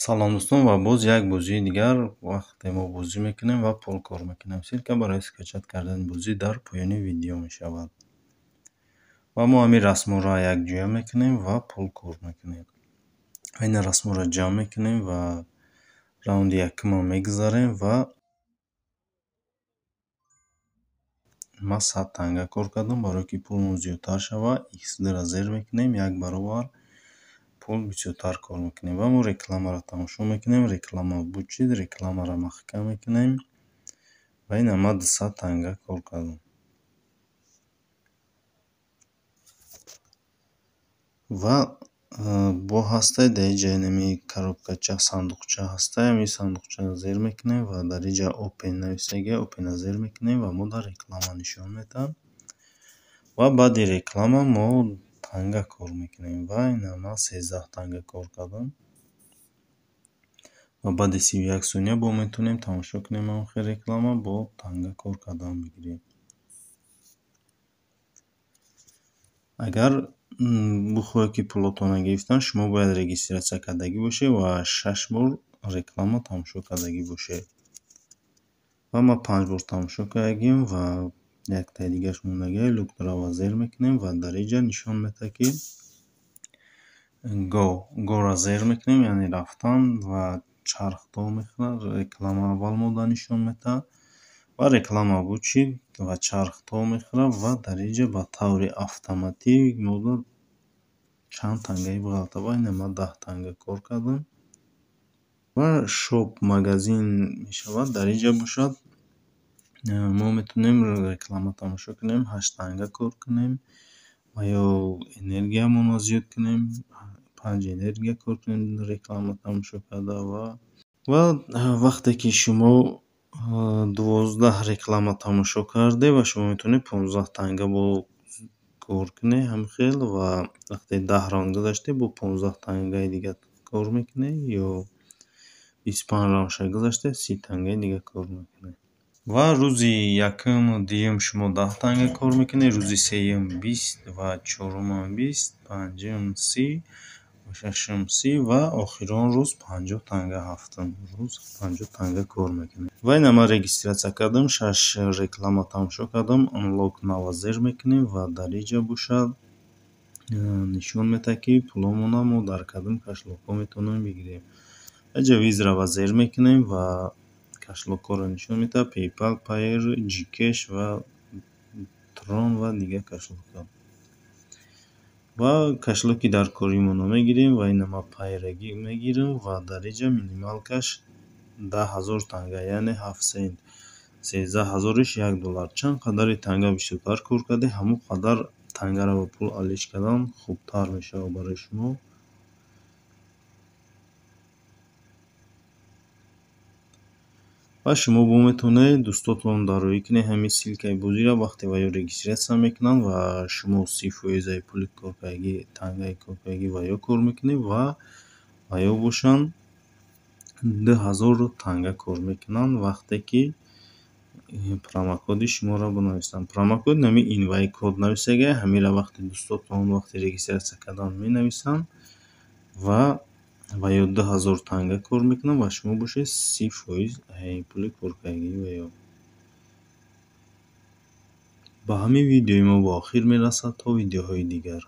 Салом дӯстон, ва боз як бозии дигар. Вақте мо бозӣ мекунем ва пул кор мекунем. Ссылка барои скачать кардани бозӣ дар поёни видео мешавад. Ва мо ҳамин расмҳоро якҷоя мекунем ва пул кор мекунем. Ин расмҳоро ҷамъ мекунем ва раунди якумро мегузарем ва ман 100 танга кор кардам, барое ки пулмон зиёдтар шавад. X2-ро зер мекунем, як баробар пул бисёртар кор мекунем. Ва мо рекламаро тамошо мекунем. Реклама буд чиз, рекламаро маҳкам мекунем ва ина ман 200 танга кор кардам. Ва бо ҳастай дар инҷа инами коробкача, сандуқча ҳастай. Ҳамин сандуқчаро зер мекунем ва дар инҷа open нависагия, open-ро зер мекунем ва мо дар реклама нишон медиҳам. Ва баъди реклама мо танга кор мекунем ва ина ман 13 танга кор кардам. Ва баъди 31 сония бо метавонем тамошо кунем ҳамхел реклама, бо танга кор кардан бигирем. Агар бихоҳед ки пулотонро гирифтан, шумо бояд регистрация кардагӣ бошед ва 6 бор реклама тамошо кардагӣ бошед. Ва ман 5 бор тамошо кардагим ва яктаи дигараш мондагиа. Луктаро зер мекунем ва дар инҷа нишон медиҳад, ки го горо зер мекунем, яъне рафтан, ва чархдор мехӯрад. Реклама аввал мода нишон медиҳад ва реклама буд чӣ ва чархдор мехӯрад ва дар инҷа ба таври автоматӣ мода чанд тангаи биғалта. Ва ина ман 10 танга кор кардам. Ва шоп магазин мешавад. Дар инҷа бошад мо метавонем реклама тамошо кунем, 8 танга кор кунем ва ё энергиямонро зиёд кунем, 5 энергия кор кунем реклама тамошо карда. Ва вақте ки шумо 12 реклама тамошо кардед ва шумо метавонед 15 танга бо кор кунед ҳамхел. Ва вақте 10 раунд гузаштед, бо 15 тангаи дига кор мекунед, ё 25 раундша гузаштед, 30 тангаи дига кор мекунед. Ва рӯзи якуму дуюм шумо 10 танга кор мекунед, рӯзи сеюм 20 ва чорумам 20, панҷум 30, шашум 30 ва охирон рӯз 50 танга, ҳафтум рӯз 50 танга кор мекунед. Ва ина ман регистрация кардам, 6 реклама тамошо кардам. Unlock now зер мекунем ва дар инҷа бошад нишон медиҳад, ки пуломонро мо дар кадом кошелёкҳо метавонем бигирем. Инҷа визаро зер мекунем ва кошелёкҳоро нишон медиҳад: PayPal, Payeer, Gcash ва Tron ва дигар кошелёкҳо. Ва кошелёки дар коримонро мегирем ва ина ман Payeer-ро мегирам ва дар инҷа минималкаш 10 000 танга, яъне 7 сент, 13 ҳазориш 1 доллар. Чанд қадари танга бисёртар кор кардед, ҳамон қадар тангаро ба пул алиш кардан хубтар мешавад барои шумо. Ва шумо бо метавонед дӯстотон дароӣ кунед ҳамин ссылкаи бозиро, вақте ва ё регистрация мекунанд ва шумо 30 фоизаи пули коркардагӣ, тангаи коркардагӣ ва ё кор мекунед ва ё бошанд 2000 танга кор мекунанд, вақте ки промокоди шуморо бинависанд. Промокод нами инвай код нависагия, ҳаминро вақте дӯстотон вақти регистрация кардан менависанд ва ё 2000 танга кор мекунанд ва шумо бошед 30 фоиз пули коркардагӣ ва ё. Ба ҳамин видеои мо ба охир мерасад. То видеоҳои дигар.